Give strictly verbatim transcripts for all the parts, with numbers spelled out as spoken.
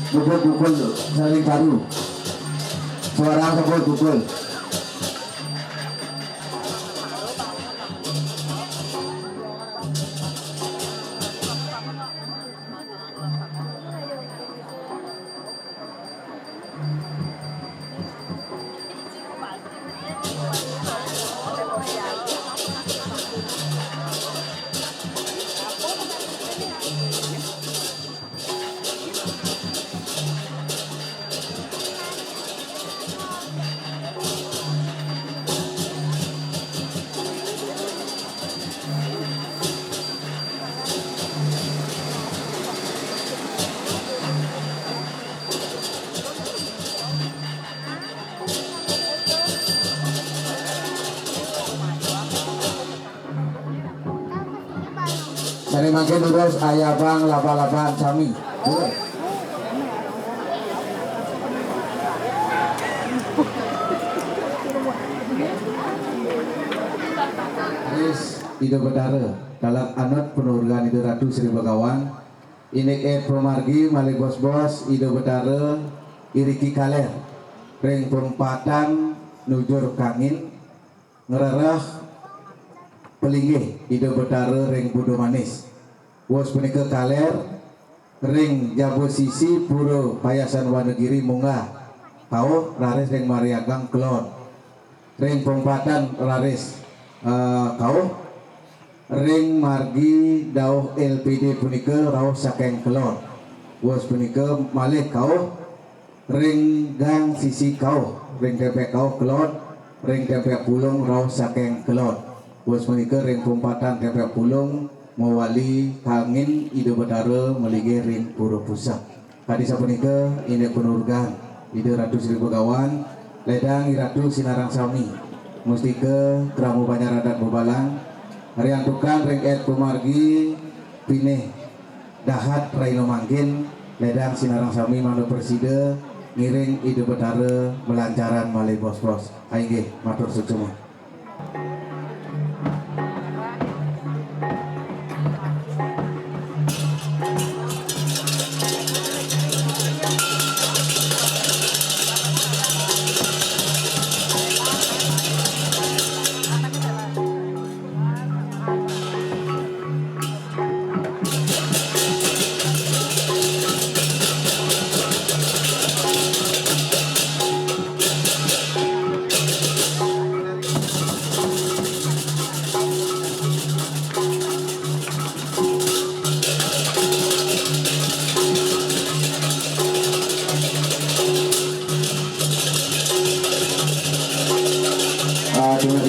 Bubuk bukul saling baru. Suara sampun bukul. Sane mangkin terus ayabang laba-labaan sami. Terus Ida Betara, dalam anut penurungan Ida Ratu Sri Begawan, indik ed pamargi malih bos-bos Ida Betara iriki kaler ring pempatan nujur kangin, ngrereh palinggih Ida Betara ring Buda Manis. Wus punika kaler ring jaba sisi Pura Payasan Wanagiri munggah kauh raris ring Mariagang kelod. Ring pempatan raris, eh, kauh ring margi dauh L P D punika rauh saking kelod. Wus punika malih kauh ring gang sisi kauh, ring tempek kauh kelod, ring tempek pulung rauh saking kelod. Wus punika ring pempatan tempek pulung mawali kangin Ida Betara malinggih ring Pura Puseh. Kadi sapunika indik panurugan Ida Ratu Sri Begawan, ledang I Ratu sinareng sami, mustika krama banjar adat Bebalang, riantukan ring ed pamargi pinih dahat rahina mangkin, ledang sinareng sami mangda prasida ngiring Ida Betara malancaran malih bos-bos. Inggih, matur suksma.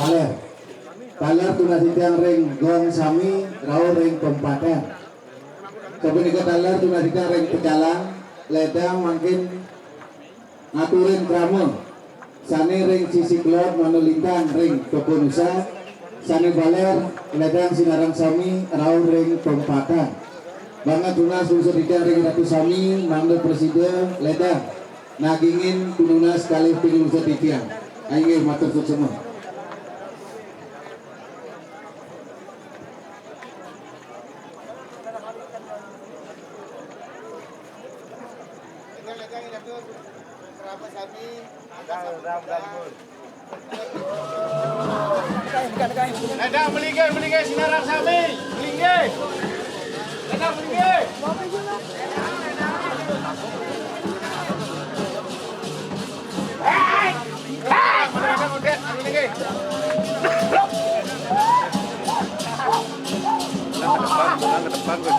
Taler. Taler tunas titiang ring gong sami, rauh ring pempatan. Sapunika taler tunas titiang ring pecalang, ledang mangkin ngaturin krama. Sane ring sisi kelod mangda lintang ring papanusan, sane baler ledang sinareng sami rauh ring pempatan. Banget tunas unsur titiang ring ratu sami mangda prasida ledang nagingin pinunas kalih pinunas titiang. Inggih matur suksma. Ledang malinggih, malinggih, sinareng sami. Malinggih. Ledang malinggih. Hei! Hei! Ledang udet, malinggih. Pulang ke depan, pulang ke depan, Gus.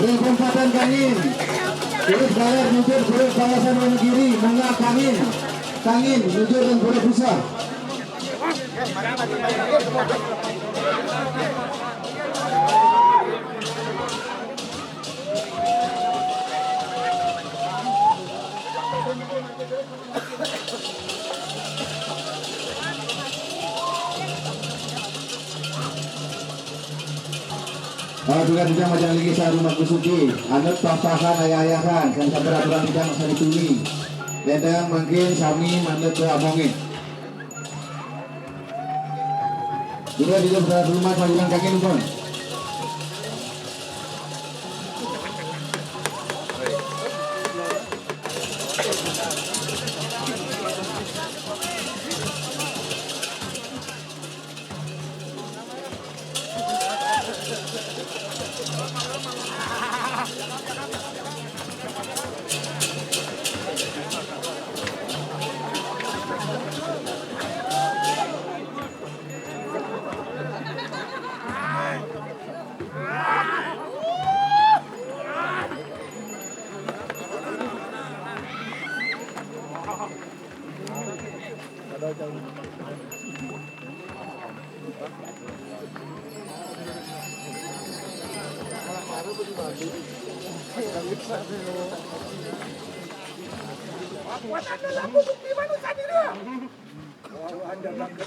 Perempatan kangin. Terus galer nujur perut kawasan Wonogiri, mangga kangin. Kangin, nujur dan perut bisa. Kalau sudah tidak, macam lagi sarung bagus suci, anut papahan ayah-ayahan, kan sabar aturan tidak masa dituli. Dadang mungkin sami manut ke abongin. Sudah tidak berada rumah, saluran kaki nonton. Kekuatan dalammu bukti manusia diri. Bahwa anda bangga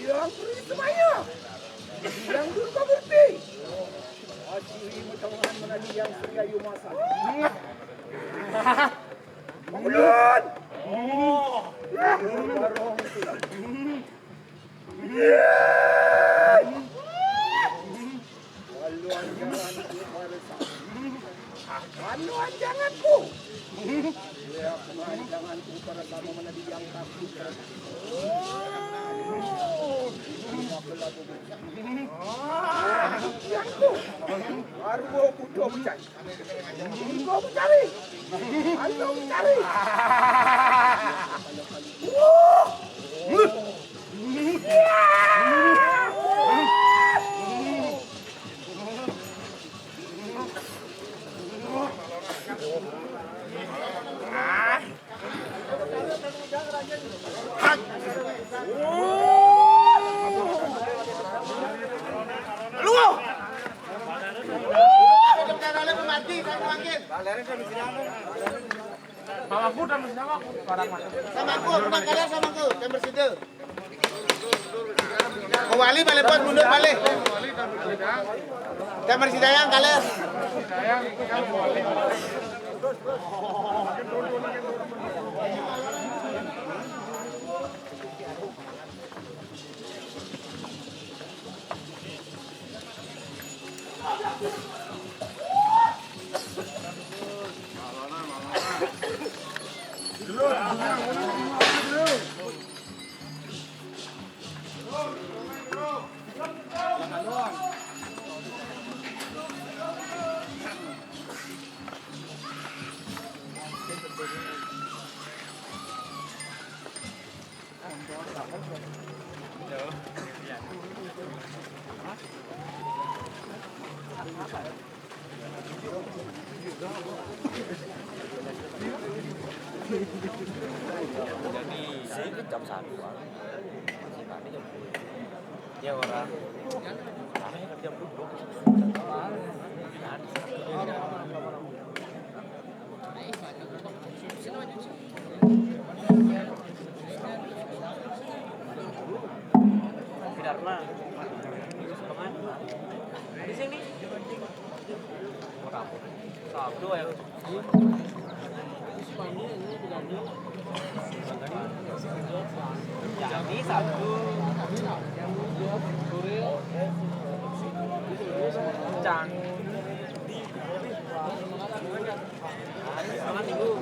yang beri semaya, yang durga murti. Asli mecawahan menadi yang seria yumasan. Bangun! Dorong tulang. Waluan janganku pada sa-, waluan janganku. Waluan janganku pada sama menadi yang takut. Janganku. Arwo kudo mencari. Kudo mencari. Arwo mencari. Wah! Sama aku, sama aku, sama aku, sama aku, sama aku, sama aku. Kembali balik, bos, mundur balik. Kita bersih sayang, kalian. Jadi, saya ke jam satu, Pak. Masih tadi jam sepuluh. Ya, orang. Kami kerja duduk. Dharma. Di sini. Sabtu ya. Jadi Sabtu. Cang. Malam Minggu.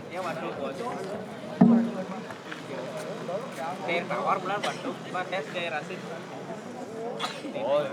Ya, waduh, bos. Cair tawar bulan, waduh, cuma tes cair asin. Oh.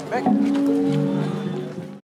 Back.